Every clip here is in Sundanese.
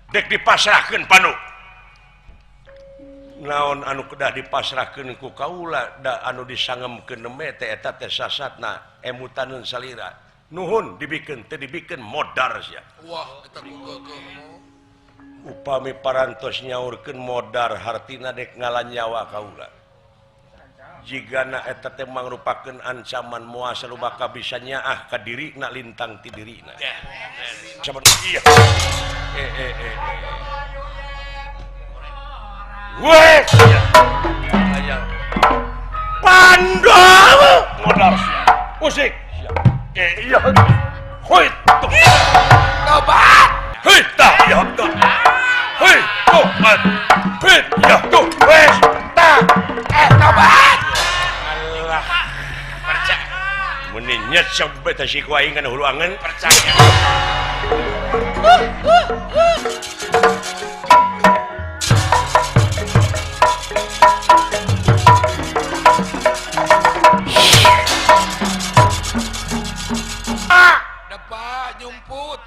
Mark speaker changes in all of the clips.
Speaker 1: Dek dipasrahkeun Pandu. Naon anu kedah dipasrahkeun ku kaula da anu disangemkeun neme teh eta teh sasatna emutaneun salira. Nuhun dibikeun teu dibikeun modar sia.
Speaker 2: Wah, eta geugeuh.
Speaker 1: Upami parantos nyaurkeun modar hartina dek ngalan nyawa kaula. Jigana eta teh mangrupakeun ancaman moal salubaka bisa nyaah ka dirina lintang ti dirina. Saban iya. Weh. Pandu modar sia. Usik sia. Iya. Hoi.
Speaker 2: Tobat.
Speaker 1: Hei tah ya tah. Hei tobat. Hei ya tuh wes tah.
Speaker 2: Tobat.
Speaker 1: Alah.
Speaker 2: Percaya.
Speaker 1: Mun nyet sok beta si ku aing kana hulu angen.
Speaker 2: Percaya.
Speaker 1: Ah,
Speaker 2: depa nyumput.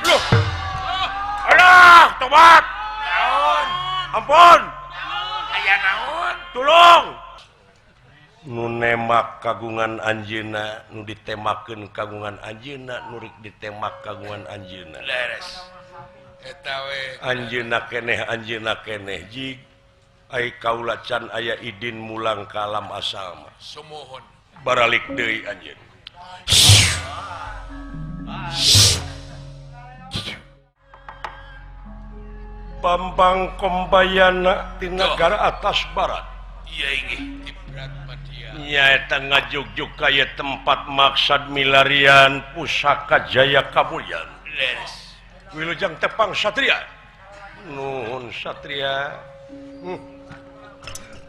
Speaker 1: Loh. Alah, tobat.
Speaker 2: Naon?
Speaker 1: Ampun.
Speaker 2: Aya naon?
Speaker 1: Tulung. Nu nemak kagungan anjeunna, nu ditemakeun kagungan anjeunna, nu rek ditemak kagungan anjeunna.
Speaker 2: Leres. Eta we.
Speaker 1: Anjeunna keneh jig. Ai kaula can aya idin mulang ka alam asal mah.
Speaker 2: Sumuhun.
Speaker 1: Baralik deui anjeun. Bambang Kombayana di negara atas barat.
Speaker 2: Iya inggih di Berat Madya.
Speaker 1: Nyaeta ngajugjug kaya tempat maksad milarian pusaka Jaya Kamulyan.
Speaker 2: Leres.
Speaker 1: Wilujeng tepang satria. Nuhun satria.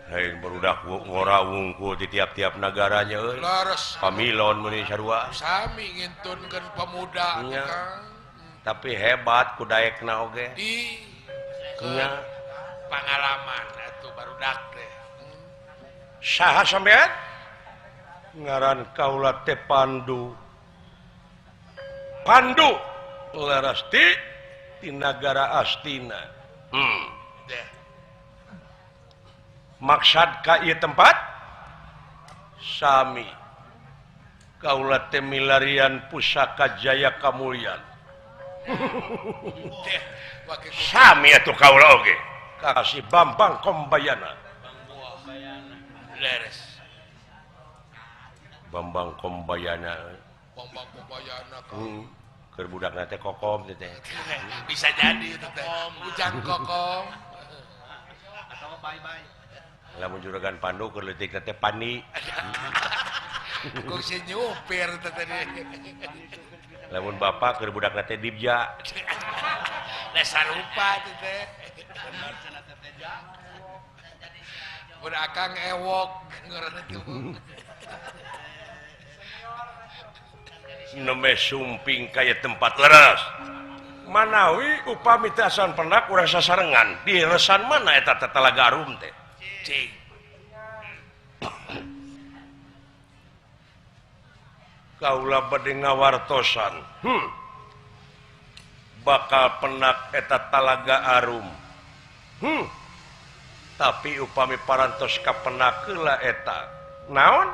Speaker 1: Hei barudak ngora wungkul di tiap-tiap nagaranya euy.
Speaker 2: Leres.
Speaker 1: Pamilon meuni sarua.
Speaker 2: Sami ngintunkeun pemuda
Speaker 1: nya.
Speaker 2: Kang.
Speaker 1: Tapi hebat ku daekna oge.
Speaker 2: Di
Speaker 1: nya
Speaker 2: pengalaman atuh barudak teh.
Speaker 1: Saha sampean? Ngaran kaula teh Pandu. Pandu leres ti nagara Astina.
Speaker 2: Deh.
Speaker 1: Maksad ka ieu tempat? Sami. Kaula teh milarian pusaka Jaya Kamulyan. Sami atuh kaula oge. Kasih Bambang Kombayana.
Speaker 2: Leres.
Speaker 1: Bambang Kombayana.
Speaker 2: Bambang Kombayana.
Speaker 1: Keur budakna teh kokom teh.
Speaker 2: Bisa jadi teh. Ujang kokom.
Speaker 3: Atawa bye-bye.
Speaker 1: Lamun juragan Pandu keur leutik teh pani.
Speaker 2: Kok si nyupir teh tadi.
Speaker 1: Lamun bapak keur budakna teh dibja.
Speaker 2: Lah sarupa teh. Mun akang ewok ngaranna teh.
Speaker 1: Nembe sumping kaya tempat leres. Manawi upami teh asan pendak urang sasarengan. Di resan mana eta teh Talaga Arum teh?
Speaker 2: Cing.
Speaker 1: Kaula bade ngawartosan. Bakal penak eta Talaga Arum. Tapi upami parantos kapenak heula eta. Naon?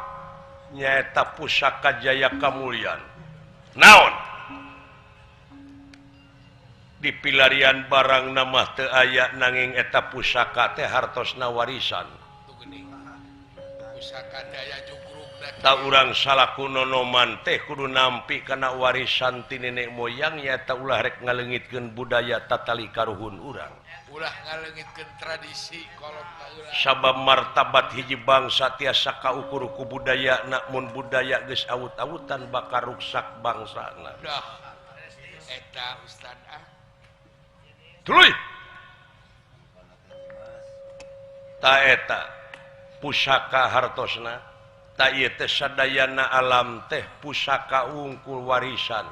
Speaker 1: Nyaeta pusaka Jaya Kamulyan. Naon? Dipilarian barang nama teu aya nanging eta pusaka teh hartosna warisan.
Speaker 2: Pusaka daya jugrugna.
Speaker 1: Ta urang salaku nonoman teh kudu nampi kana warisan ti nenek moyang nyaeta ulah rek ngaleungitkeun budaya tatali karuhun urang.
Speaker 2: Ulah ngaleungitkeun tradisi kolot baheula.
Speaker 1: Sabab martabat hiji bangsa tiasa kaukur ku budayana, mun budaya geus awut-awutan bakal ruksak bangsana.
Speaker 2: Dah. Eta ustad ah.
Speaker 1: Tuluy. Ta eta pusaka hartosna, ta ieu teh sadayana alam teh pusaka wungkul warisan.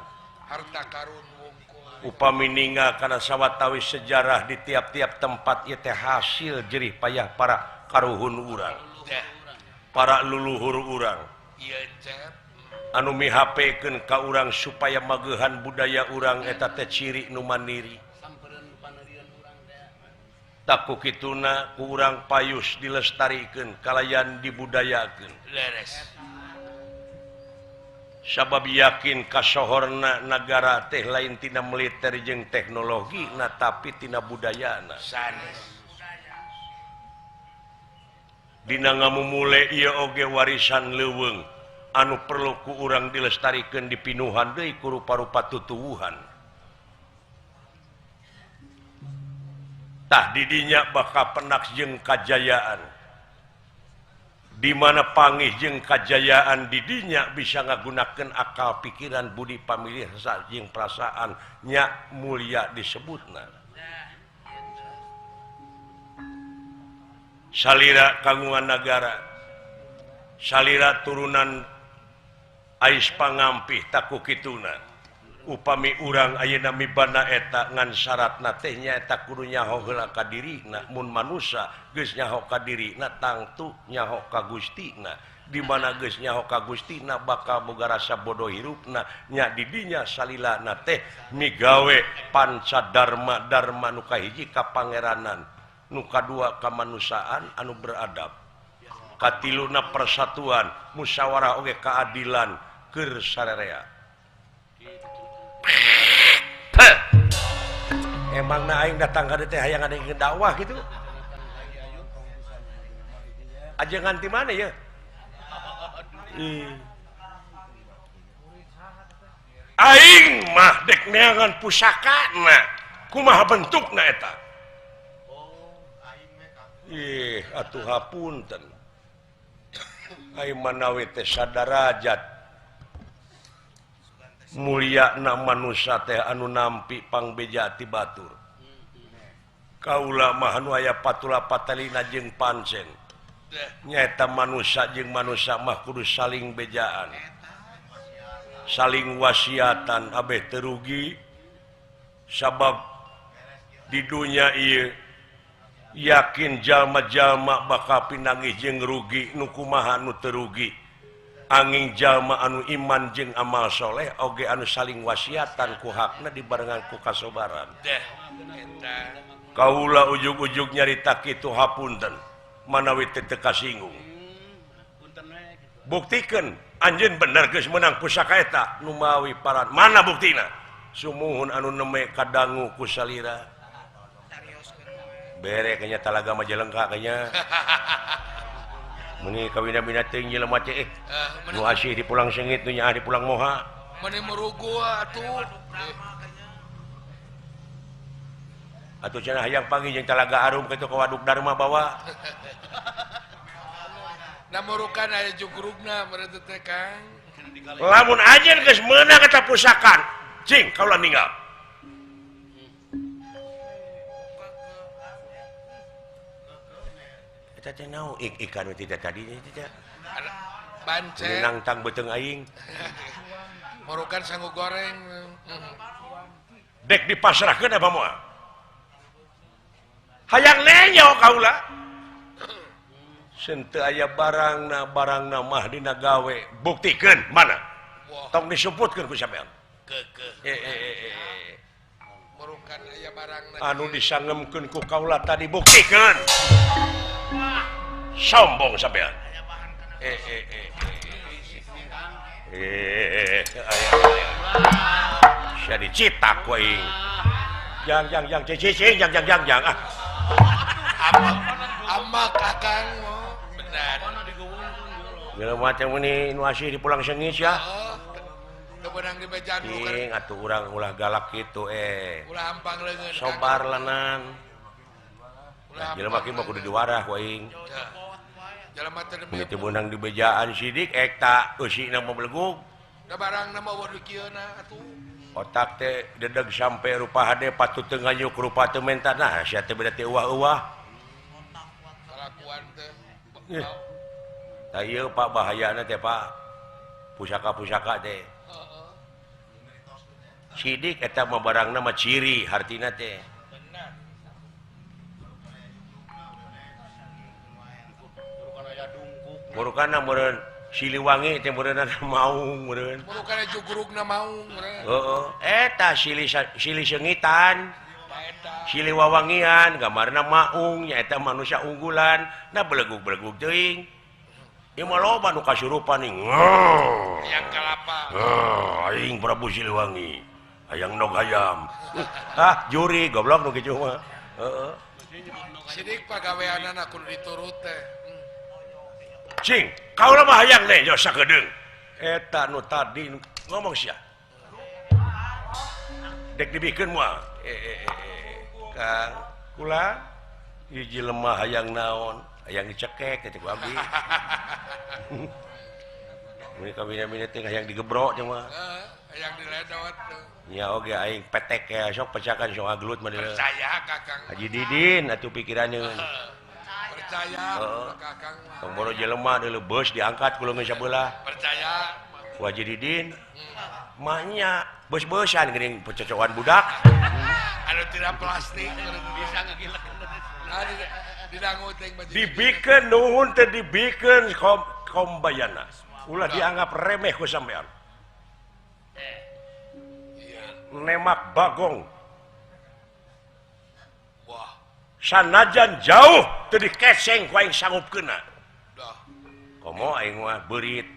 Speaker 2: Harta karun wungkul.
Speaker 1: Upami ningal kana sawatawis sejarah di tiap-tiap tempat ieu teh hasil jerih payah para karuhun urang. Para luluhur urang.
Speaker 2: Ieu cep.
Speaker 1: Anu mihapekeun ka urang supaya mageuhan budaya urang eta teh ciri nu mandiri. Taku kituna ku urang payus dilestarikeun kalayan dibudayakeun.
Speaker 2: Leres.
Speaker 1: Sabab yakin kasohorna nagara teh lain tina militer jeung teknologi na tapi tina budayana.
Speaker 2: Sanes.
Speaker 1: Dina ngamumule ieu oge warisan leuweung anu perlu ku urang dilestarikeun dipinuhan deui ku rupa-rupa tutuwuhan. Tah didinya bakal penak jeung kajayaan. Di mana pangih jeung kajayaan didinya bisa ngagunakeun akal pikiran budi pamilih jeung perasaan nya mulia disebutna. Salira kagungan nagara, salira turunan Ais pangampih taku kituna. Upami urang ayeuna mibana eta ngan syaratna teh nyaeta kudu nyaho heula ka dirina, mun manusa geus nyaho ka dirina tangtu nyaho ka Gustina. Di mana geus nyaho ka Gustina bakal boga rasa bodoh hirupna nya didinya salilana teh migawe panca dharma dharma nu kahiji ka pangeranan, nu kadua kamanusiaan anu beradab, katiluna persatuan, musyawarah oge keadilan keur sarerea. Emang na aing datang ka dieu teh hayang ada yang dakwah gitu. Ajengan ti mana ya? Aing mah dek neangan pusakana. Kumaha bentukna eta? Ih, atuh hapunten. Aing manawi teh sadarajat mulia na manusia teh anu nampi pangbeja ti batur. Kaula mah anu aya patula patalina jeung pancen. Nyaeta manusia jeung manusia mah kudu saling bejaan. Saling wasiatan abeh teu rugi sabab di dunya ieu yakin jalma-jalma bakal pinanggih jeung rugi nu kumaha nu teu rugi. Angin jalma anu iman jeung amal soleh oge anu saling wasiatan ku hakna dibarengan ku kasobaran. Kaula ujug-ujug nyarita kitu hapunten manawi teu teu kasinggung. Buktikeun anjeun bener geus meunang pusaka eta numawi paran. Mana buktina? Sumuhun anu neme kadangu ku salira. Bere kayaknya talaga Majalengka kayaknya. Meni kawina-wina teuing jelema teh nu asih di pulang sengit nu nyaah di pulang moha.
Speaker 2: Meni murugu atuh.
Speaker 1: Atuh cenah hayang panggih jeung Talaga Arum kitu ka Waduk Dharma bawa.
Speaker 2: Na murukan aya jugrugna meureun teh Kang.
Speaker 1: Lamun anjeun geus meunang eta pusakan, cing kaula ninggal. Eta teh naon ikan teh tadi teh.
Speaker 2: Bancen.
Speaker 1: Nangtang beuteung aing.
Speaker 2: Murukan sangu goreng.
Speaker 1: Dek dipasrahkeun apa moal? Hayang nenyo kaula. Senteu aya barangna barangna mah dina gawe. Buktikeun mana? Tong disumputkeun ku sampean.
Speaker 2: Keukeuh. Murukan aya barangna.
Speaker 1: Anu disangemkeun ku kaula tadi buktikeun. Sombong sampean. Sia dicitak ku aing. Jang jang jang cicing jang jang jang jang ah.
Speaker 2: Ama kakang benar.
Speaker 1: Jelema teh meuni nu asih di pulang sengis ya.
Speaker 2: Teu beunang dibejaan
Speaker 1: cing atuh urang ulah galak kitu
Speaker 2: Ulah hampang leungeun.
Speaker 1: Sobar lanan. Jelema kieu mah kudu diwarah ku aing.
Speaker 2: Jelema teh
Speaker 1: teu beunang dibejaan sidik eta eusina mah belegug.
Speaker 2: Da barangna mah eueuh dikieuna atuh.
Speaker 1: Otak teh dedeg sampai rupa hade patut teu nganyuk rupa teu menta nah sia teh beda teh uah-uah.
Speaker 2: Kalakuan teh.
Speaker 1: Tah ieu Pak bahayana teh Pak. Pusaka-pusaka teh.
Speaker 2: Heeh.
Speaker 1: Sidik eta mah barangna mah ciri hartina teh.
Speaker 2: Benar.
Speaker 1: Murukana meureun Siliwangi teh meureunna maung meureun.
Speaker 2: Murukana jugurugna maung meureun.
Speaker 1: Heeh, eta silih sengitan. Siliwawangian gambarna maung nyaeta manusia unggulan na belegug-belegug teuing. Ieu mah loba nu kasurupan nih.
Speaker 2: Yang kalapa.
Speaker 1: Aing Prabu Siliwangi. Hayang nog hayam. Ah, juri goblok nu kitu mah. Heeh.
Speaker 2: Sidik pagaweanana kudu diturut teh.
Speaker 1: Cing, kaula mah hayang teh yo sakedeung. Eta nu tadi ngomong sia. Dek dibikeun moal. Kang, kula hiji lemah hayang naon? Hayang dicekek teh ku abdi. Mun kabina-bina teh hayang digebrok teh mah.
Speaker 2: Hayang diledot.
Speaker 1: Nya oge aing petek ya sok pecakan sok agelut mah deui.
Speaker 2: Percaya Kakang.
Speaker 1: Haji Didin atuh pikirannya.
Speaker 2: Percaya Kakang mah.
Speaker 1: Tong boro jelema deuleu beus diangkat ku leungeun sabelah.
Speaker 2: Percaya.
Speaker 1: Ku Haji Didin. Maknya beus-beusan geuning pecocokan budak.
Speaker 2: Anu tidak plastik bisa ngegilek.
Speaker 1: Dibikeun nuhun teh dibikeun kombayana. Ulah dianggap remeh ku sampean. Nemak bagong.
Speaker 2: Wah.
Speaker 1: Sanajan jauh teu dikeseng ku aing sanggup keuna. Komo aing mah beurit.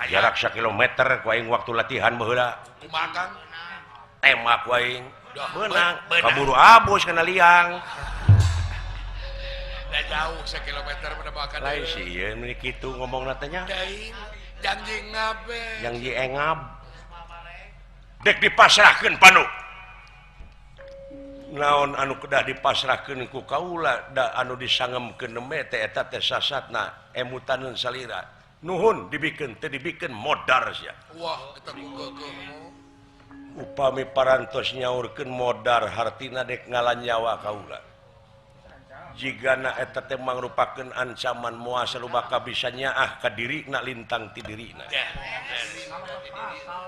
Speaker 1: Jarak sakilometer ku aing waktu latihan baheula.
Speaker 2: Kumaha Kang?
Speaker 1: Tembak ku aing. Beunang, kaburu abus kana liang.
Speaker 2: Da jauh sakilometer mah makan.
Speaker 1: Lain sih ieu meni kitu ngomongna teh nya.
Speaker 2: Janji ngabe.
Speaker 1: Janji engab. Dek dipasrahkeun panu. Naon anu kedah dipasrahkeun ku kaula da anu disangemkeun neme teh eta teh sasatna emutaneun salira. Nuhun dibikeun teu dibikeun modar sia.
Speaker 2: Wah, eta ku geugeuh.
Speaker 1: Upami parantos nyaurkeun modar hartina dek ngalanyawa kaula. Jigana eta teh mangrupakeun ancaman moal salubaka bisa nyaah ka dirina lintang ti dirina.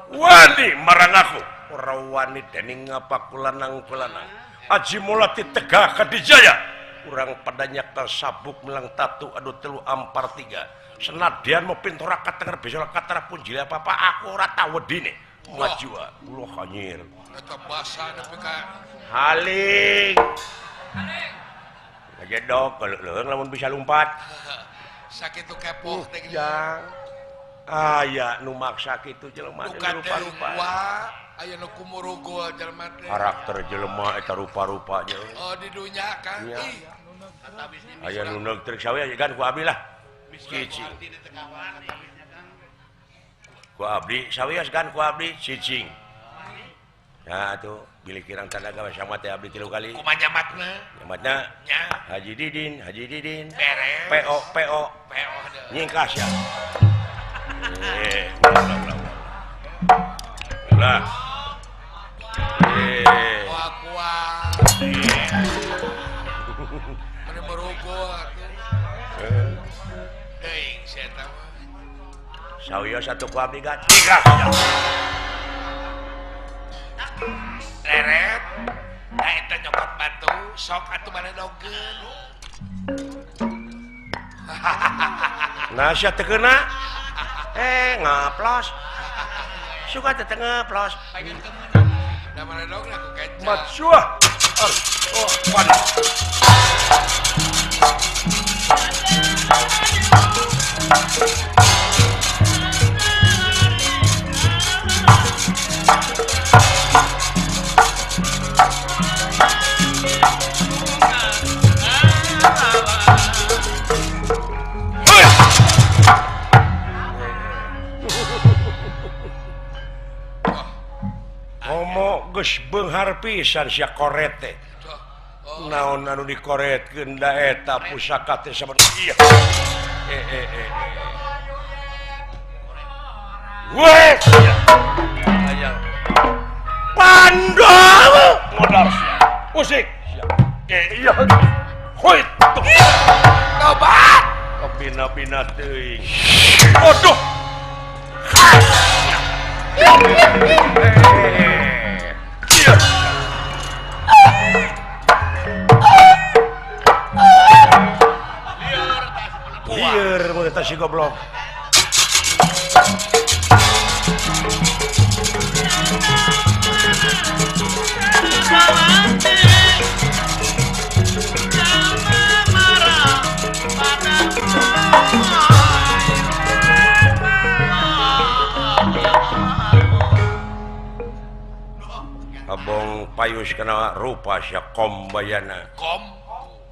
Speaker 1: Wani marang aku ora wani dening ngapa kulanang-kulanang. Aji mulati tegah kadijaya. Urang pada nyakal sabuk melang tatu adu telu ampar tiga. Senadyan mau pintora katenger bisa katara punjil apa-apa aku ora tau wedine. Maju ulah anjir.
Speaker 2: Eta basa nepi ka
Speaker 1: haling. Ngajedog leuleung lamun bisa lumpat.
Speaker 2: Sakitu kepoh teh
Speaker 1: jang. Aya nu maksa kitu jelema rupa-rupa.
Speaker 2: Aya nu kumurugul jelema teh.
Speaker 1: Karakter jelema eta rupa-rupa jeung.
Speaker 2: Oh di dunya Kang. Ih.
Speaker 1: Aya nu neuk trek sawe kan ku abdi lah. Cicing. Ku abdi sawios kan ku abdi cicing. Nah atuh bilih kirang tanaga sama teh abdi 3 kali.
Speaker 2: Kumaha nyamatna?
Speaker 1: Nyamatna
Speaker 2: nya.
Speaker 1: Haji Didin, Haji Didin.
Speaker 2: Beres.
Speaker 1: PO PO.
Speaker 2: PO
Speaker 1: nyingkas ya. Ulah ulah. Ulah.
Speaker 2: Wah kuat. Meni merugul atuh. Teuing sia eta mah.
Speaker 1: Sawios atuh ku abdi gat. Tiga.
Speaker 2: Reret, da eta nyokot batu, sok atuh baledogeun.
Speaker 1: Nah sia teu keuna. Ngaplos. Suka teh teu ngaplos.
Speaker 2: Da baledogna ku keca.
Speaker 1: Matsuah. Oh, pan. Geus beunghar pisan sia koret teh. Naon anu dikoretkeun da eta pusaka teh saban ieu. Weh. Aya. Pandawa modar sia. Musik sia. Iya. Hoit.
Speaker 2: Tobat.
Speaker 1: Kabina-bina teuing. Aduh. Lieur mun eta si goblok. payus kana rupa sia kombayana.
Speaker 2: Kom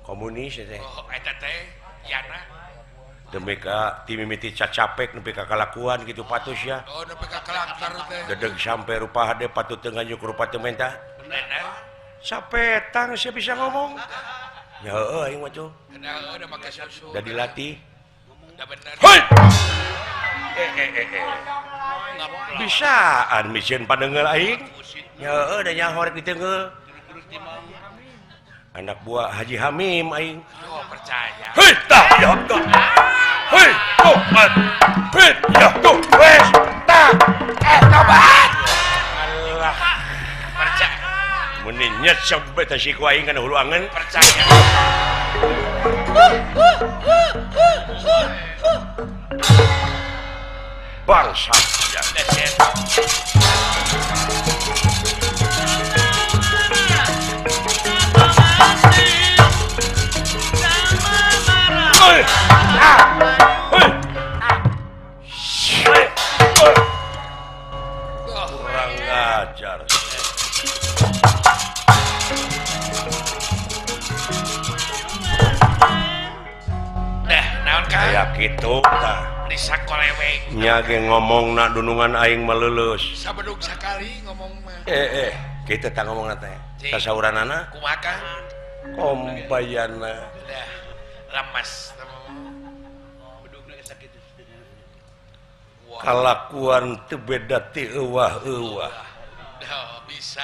Speaker 1: komunis teh.
Speaker 2: Oh, eta teh yana.
Speaker 1: Demi ka ti mimiti cacapek nepi ka kalakuan kitu patus ya.
Speaker 2: Oh, nepi ka karakter teh.
Speaker 1: Dedeg sampe rupa hade patut teu nganjuk rupa teu menta.
Speaker 2: Bener.
Speaker 1: Sapetang sia bisa ngomong. Ya heueuh aing mah tuh.
Speaker 2: Heeh, udah make susu.
Speaker 1: Da dilatih.
Speaker 2: Da bener.
Speaker 1: Hoi. Bisaan misieun padengeul aing. Ya heueuh da nyaho rek diteungeul. Anak buah Haji Hamim aing.
Speaker 2: Oh, percaya.
Speaker 1: Hei, tah ya tah. Hei, tobat. Hei, ya tuh wes tah. Tobat. Alah.
Speaker 2: Percaya.
Speaker 1: Meni nyesep bae teh si ku aing kana hulu angen.
Speaker 2: Percaya.
Speaker 1: Bangsa ya. Kurang ajar.
Speaker 2: Dah, naon ka?
Speaker 1: Aya kitu tah.
Speaker 2: Disakoleweng.
Speaker 1: Nya ge ngomongna dunungan aing mah leuleus.
Speaker 2: Sabedug sakali ngomong mah.
Speaker 1: Kitu tah ngomongna teh. Sasauranana
Speaker 2: kumaha ka?
Speaker 1: Kombayana.
Speaker 2: Dah, lemes.
Speaker 1: Kalakuan teu beda ti euwah-euwah.
Speaker 2: Bisa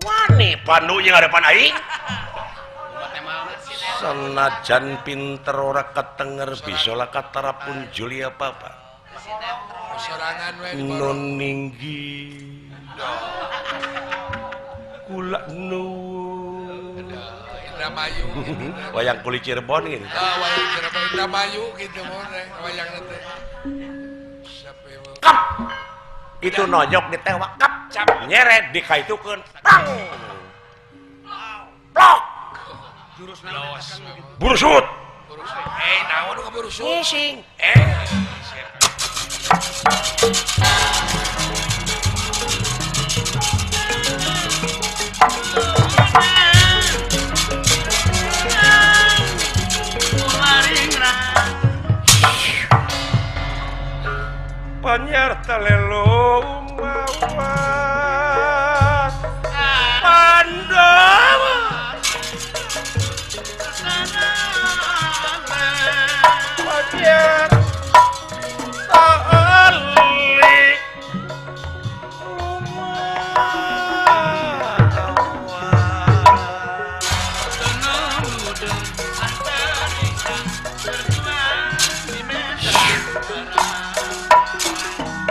Speaker 1: wani pandu jeung ngarepan aing. Senajan pinter ora ketenger bisa lah katarapun Julia Papa. Nun ninggi kula nuwun.
Speaker 2: Indramayu
Speaker 1: wayang kulit Cirebon gitu.
Speaker 2: Ah, wayang Cirebon Indramayu gitu wayang teh.
Speaker 1: Kap. Itu nonyok ditewak kap cap nyeret dikaitukeun. Tang. Plok. Burusut.
Speaker 2: Naon nu burusut?
Speaker 1: Ngising. Panyarta lelo mawat Pandawa Panyarta ali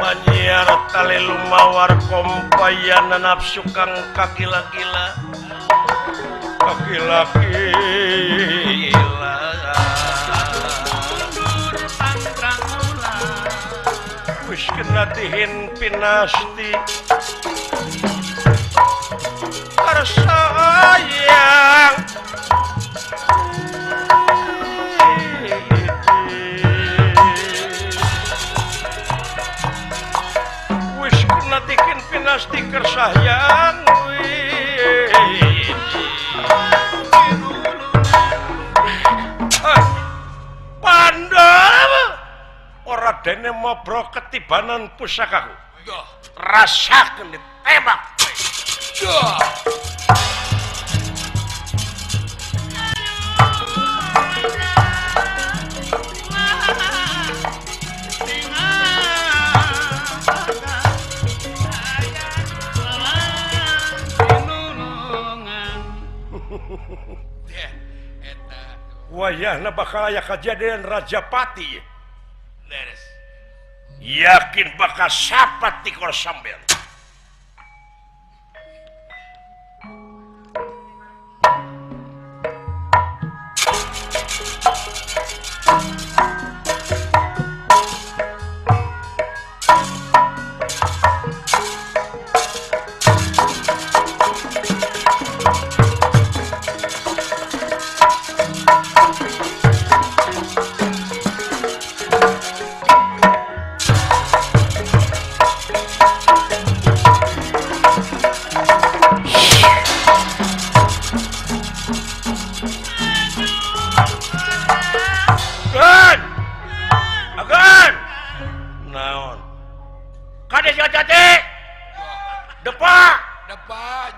Speaker 1: Manyarta lelu mawar kompayana nafsu kang kakila-kila kakila-kila wis kena dihin pinasti karsayang tikin pinasti kersayang Pandawa ora dene mobro ketibanan pusakaku rasakeun ditembak. Wayahna bakal aya kajadian Rajapati.
Speaker 2: Leres.
Speaker 1: Yakin bakal sapat tikor sambil.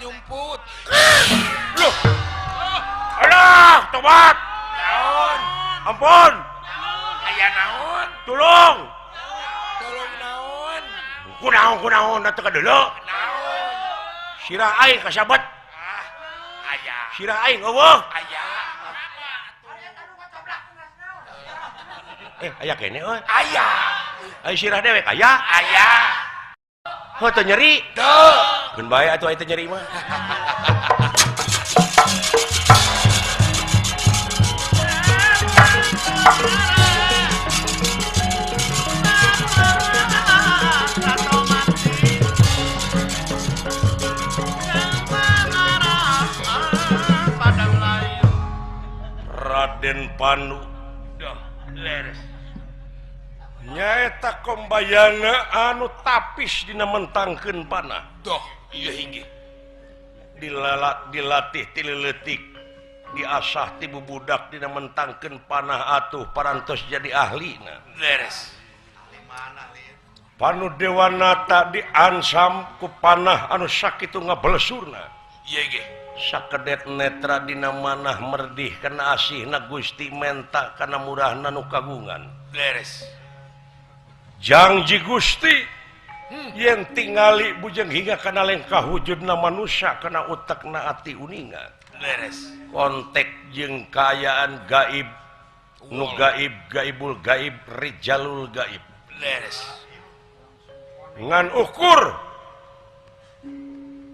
Speaker 2: nyumput.
Speaker 1: Loh. Alah, tobat.
Speaker 2: Naon?
Speaker 1: Ampun.
Speaker 2: Aya naon?
Speaker 1: Tulung.
Speaker 2: Tolong naon?
Speaker 1: Kunaon atuh kadeuleu.
Speaker 2: Naon?
Speaker 1: Sirah aing kasabet.
Speaker 2: Ah, aya.
Speaker 1: Sirah aing eueuh.
Speaker 2: Aya.
Speaker 1: Aya kene euy.
Speaker 2: Aya.
Speaker 1: Aya sirah dewek aya.
Speaker 2: Aya.
Speaker 1: Heuh teu nyeri.
Speaker 2: Teu.
Speaker 1: Keun bae atuh aya teu nyeri mah. Raden Pandu nyaeta kombayana anu tapis dina mentangkeun panah.
Speaker 2: Doh, ieu hinggih.
Speaker 1: Dilatih ti leutik, diasah ti bubudak dina mentangkeun panah atuh parantos jadi ahlina.
Speaker 2: Leres.
Speaker 1: Panu Dewanata diansam ku panah anu sakitu ngabelesurna.
Speaker 2: Ieu ge.
Speaker 1: Sakedet netra dina manah merdih kana asihna Gusti menta kana murahna nu kagungan.
Speaker 2: Leres.
Speaker 1: Jangji Gusti yen tingali bujeng hingga kana lengkah wujudna manusia kana utekna ati uninga.
Speaker 2: Leres.
Speaker 1: Kontek jeung kaayaan gaib nu gaib gaibul gaib rijalul gaib.
Speaker 2: Leres.
Speaker 1: Ngan ukur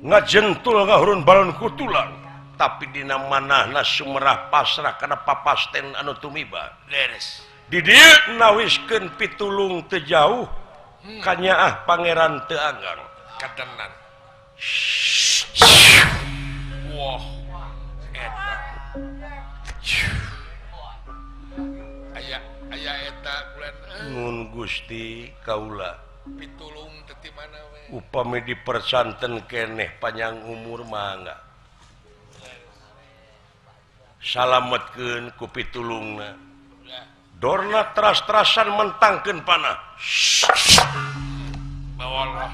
Speaker 1: ngajentul ngahurun balon kutulang tapi dina manahna sumerah pasrah kana papasten anu tumiba.
Speaker 2: Leres.
Speaker 1: Di dieu nawiskeun pitulung teu jauh kanyaah pangeran teu anggang.
Speaker 2: Katenan. Wah, eta. Aya aya eta bulan.
Speaker 1: Nun Gusti kaula.
Speaker 2: Pitulung teh ti mana we?
Speaker 1: Upami dipersanten keneh panjang umur mangga. Salametkeun ku pitulungna. Dorna teras-terasan mentangkeun panah.
Speaker 2: Bawalah.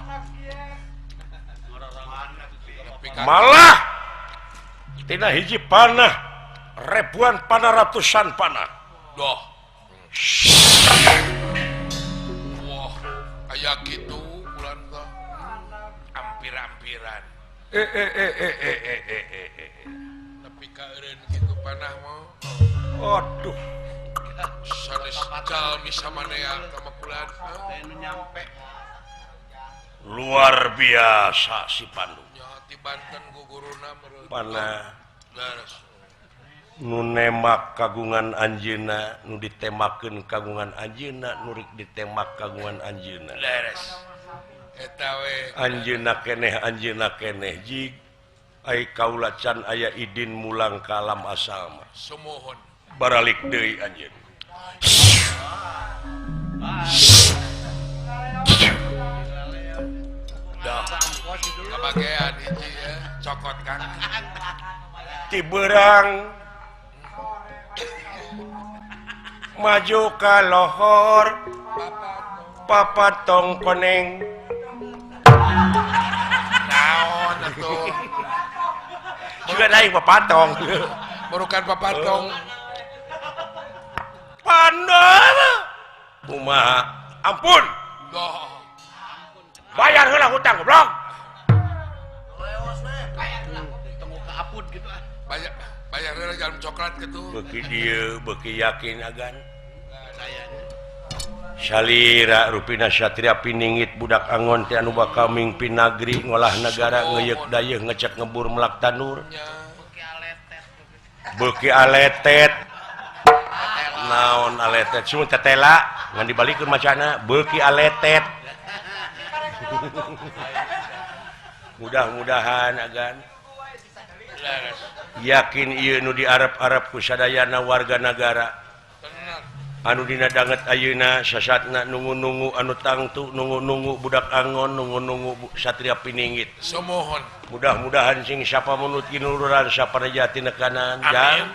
Speaker 1: Malah tina hiji panah ribuan panah ratusan panah.
Speaker 2: Doh. Wah, aya kitu bulan teh. Ampir-ampiran. Tapi ka eureun kitu panah mah.
Speaker 1: Aduh.
Speaker 2: Sanes jalmi samanea ka makulan.
Speaker 3: Nyampe.
Speaker 1: Luar biasa si Pandu.
Speaker 2: Nya ti Banten ku guruna meureun.
Speaker 1: Panah.
Speaker 2: Leres.
Speaker 1: Nu nemak kagungan anjeunna, nu ditemakeun kagungan anjeunna, nu rik ditemak kagungan anjeunna.
Speaker 2: Leres. Eta we.
Speaker 1: Anjeunna keneh jig ai kaula can aya idin mulang ka alam asal mah.
Speaker 2: Sumuhun.
Speaker 1: Baralik deui anjeun.
Speaker 2: Dah. Kabagean hiji ya, cokot kan.
Speaker 1: Ti beurang maju ka lohor papatong koneng.
Speaker 2: Naon atuh?
Speaker 1: Juga lain papatong.
Speaker 2: Bukan papatong.
Speaker 1: Pandama. Kumaha? Ampun. Bayar heula hutang goblok.
Speaker 3: Tunggu ke apun gitu ah.
Speaker 2: Bayar heula jarum coklat gitu.
Speaker 1: Beuki dieu beuki yakin agan. Salira rupina satria piningit budak angon teh anu bakal mingpin nagri ngolah nagara ngeuyeuk dayeuh ngecek ngebur melak tanur. Beuki aletet. Naon aletet sumut tetela ngan dibalikeun macana beuki aletet. Mudah-mudahan agan yakin ieu nu diarep-arep ku sadayana warga nagara anu dina danget ayeuna sasatna nungu-nungu anu tangtu nungu-nungu budak angon nungu-nungu satria piningit.
Speaker 2: Sumuhun.
Speaker 1: Mudah-mudahan sing sapa munut kinuluran saparejati nekanan.
Speaker 2: Amin.